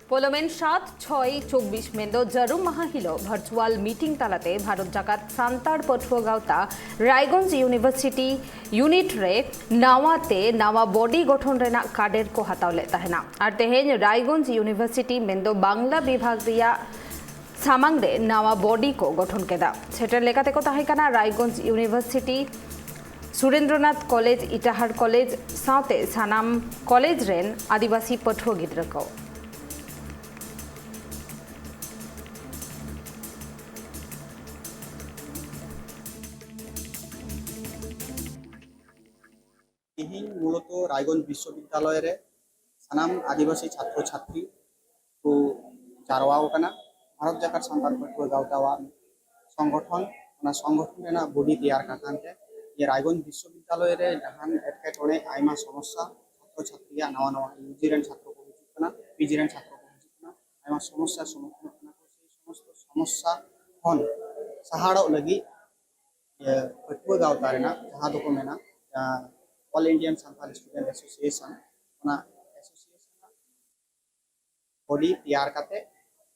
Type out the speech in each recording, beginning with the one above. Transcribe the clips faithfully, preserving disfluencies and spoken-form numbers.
ᱯᱚᱞᱚᱢᱮᱱ ᱥᱟᱛ ᱪᱷᱚᱭ ᱪᱚᱵᱵᱤᱥ ᱢᱮᱱᱫᱚ ᱡᱟᱹᱨᱩᱢ ᱢᱟᱦᱟ ᱦᱤᱞᱳᱜ ᱵᱷᱟᱨᱪᱩᱣᱟᱞ ᱢᱤᱴᱤᱝ ᱛᱟᱞᱟᱛᱮ ᱵᱷᱟᱨᱚᱛ ᱡᱟᱠᱟᱛ ᱥᱟᱱᱛᱟᱲ ᱯᱟᱹᱴᱷᱩᱣᱟᱹ ᱜᱟᱶᱛᱟ ᱨᱟᱭᱜᱚᱸᱡᱽ ᱤᱭᱩᱱᱤᱵᱷᱟᱨᱥᱤᱴᱤ ᱭᱩᱱᱤᱴ ᱨᱮ ᱱᱟᱣᱟ ᱛᱮ ᱱᱟᱣᱟ ᱵᱚᱰᱤ ᱜᱚᱴᱷᱚᱱ ᱨᱮᱱᱟᱜ ᱠᱟᱰᱮᱨ ᱠᱚ ᱦᱟᱛᱟᱣ ᱞᱮᱫ ᱛᱟᱦᱮᱱᱟ᱾ ᱟᱨ ᱛᱮᱦᱮᱧ ᱨᱟᱭᱜᱚᱸᱡᱽ ᱤᱭᱩᱱᱤᱵᱷᱟᱨᱥᱤᱴᱤ ᱢᱮᱱᱫᱚ ᱵᱟᱝᱞᱟ ᱵᱤᱵᱷᱟᱜᱽ ᱨᱮᱭᱟᱜ ᱥᱟᱢᱟᱝ ᱨᱮ ᱱᱟᱣᱟ ᱵᱚᱰᱤ ᱠᱚ ᱜᱚᱴᱷᱚᱱ ᱠᱮᱫᱟ᱾ ᱥᱮᱴᱮᱨ ᱞᱮᱠᱟᱛᱮ ᱠᱚ ᱛᱟᱦᱮᱸ ᱠᱟᱱᱟ Raiganj university, Surendranath college, Itahar college ᱥᱟᱶᱛᱮ ᱥᱟᱱᱟᱢ ᱠᱚᱞᱮᱡᱽ ᱨᱮᱱ ᱟᱹᱫᱤᱵᱟᱹᱥᱤ ᱯᱟᱹᱴᱷᱩᱣᱟᱹ ᱜᱤᱫᱽᱨᱟᱹ ᱠᱚ᱾ ᱛᱮᱦᱮᱧ ᱢᱩᱞᱚᱛᱚ ᱨᱟᱭᱜᱚᱸᱡᱽ ᱵᱤᱥᱥᱚᱵᱤᱫᱽᱫᱟᱞᱚᱭ ᱨᱮ ᱥᱟᱱᱟᱢ ᱟᱹᱫᱤᱵᱟᱹᱥᱤ ᱪᱷᱟᱛᱨᱚ ᱪᱷᱟᱛᱨᱤ ᱠᱚ ᱡᱟᱨᱣᱟ ᱟᱠᱟᱱᱟ᱾ ᱵᱷᱟᱨᱚᱛ ᱡᱟᱠᱟᱛ ᱥᱟᱱᱛᱟᱲ ᱯᱟᱹᱴᱷᱩᱣᱟᱹ ᱜᱟᱶᱛᱟᱣᱟᱜ ᱥᱚᱝᱜᱚᱴᱷᱚᱱ, ᱚᱱᱟ ᱥᱚᱝᱜᱚᱴᱷᱚᱱ ᱨᱮᱱᱟᱜ ᱵᱚᱰᱤ ᱛᱮᱭᱟᱨ ᱠᱟᱛᱷᱟ ᱛᱮ ᱡᱮ ᱨᱟᱭᱜᱚᱸᱡᱽ ᱵᱤᱥᱥᱚᱵᱤᱫᱽᱫᱟᱞᱚᱭ ᱨᱮ ᱡᱟᱦᱟᱱ ᱮᱴᱠᱮᱴᱚᱬᱮ, ᱟᱭᱢᱟ ᱥᱚᱢᱚᱥᱥᱟ, ᱪᱷᱟᱛᱨᱚ ᱪᱷᱟᱛᱨᱤᱭᱟᱜ ᱱᱟᱣᱟ ᱱᱟᱣᱟ ᱤᱭᱩᱡᱤ ᱨᱮᱱ ᱪᱷᱟᱛᱨᱚ ᱠᱚ ᱦᱤᱡᱩᱜ ᱠᱟᱱᱟ, ᱯᱤᱡᱤ ᱨᱮᱱ ᱪᱷᱟᱛᱨᱚ ᱠᱚ ᱦᱤᱡᱩᱜ ᱠᱟᱱᱟ, ᱟᱭᱢᱟ ᱥᱚᱢᱚᱥᱥᱟ ᱥᱚᱢᱢᱩᱠᱷᱤᱱᱚᱜ ᱠᱟᱱᱟ ᱠᱚ᱾ ᱥᱮᱭ ᱥᱚᱢᱚᱥᱛᱚ ᱥᱚᱢᱚᱥᱥᱟ ᱠᱷᱚᱱ ᱥᱟᱦᱟᱲᱚᱜ ᱞᱟᱹᱜᱤᱫ ᱤᱭᱟᱹ ᱯᱟᱹᱴᱷᱩᱣᱟᱹ ᱜᱟᱶᱛᱟ ᱨᱮᱱᱟᱜ ᱡᱟᱦᱟᱸ ᱫᱚᱠᱚ ᱢᱮᱱᱟ, ᱡᱟᱦᱟᱸ All Indian Santal Student Association, ᱚᱱᱟ ᱮᱥᱳᱥᱤᱭᱮᱥᱚᱱ ᱵᱚᱰᱤ ᱛᱮᱭᱟᱨ ᱠᱟᱛᱮ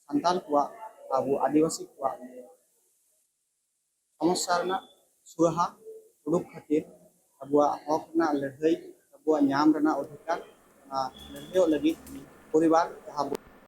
ᱥᱟᱱᱛᱟᱞ ᱠᱚᱣᱟᱜ, ᱟᱵᱚ ᱟᱹᱫᱤᱵᱟᱹᱥᱤ ᱠᱚᱣᱟᱜ ᱥᱚᱢᱚᱥᱥᱟ ᱨᱮᱱᱟᱜ ᱥᱩᱨᱟᱦᱟ ᱩᱰᱩᱠ ᱠᱷᱟᱹᱛᱤᱨ, ᱟᱵᱚᱣᱟᱜ ᱦᱚᱠ ᱨᱮᱱᱟᱜ ᱞᱟᱹᱲᱦᱟᱹᱭ, ᱟᱵᱚᱣᱟᱜ ᱧᱟᱢ ᱨᱮᱱᱟᱜ ᱚᱫᱷᱤᱠᱟᱨ, ᱚᱱᱟ ᱞᱟᱹᱲᱦᱟᱹᱭᱚᱜ ᱞᱟᱹᱜᱤᱫ ᱯᱚᱨᱤᱵᱟᱨ ᱡᱟᱦᱟᱸ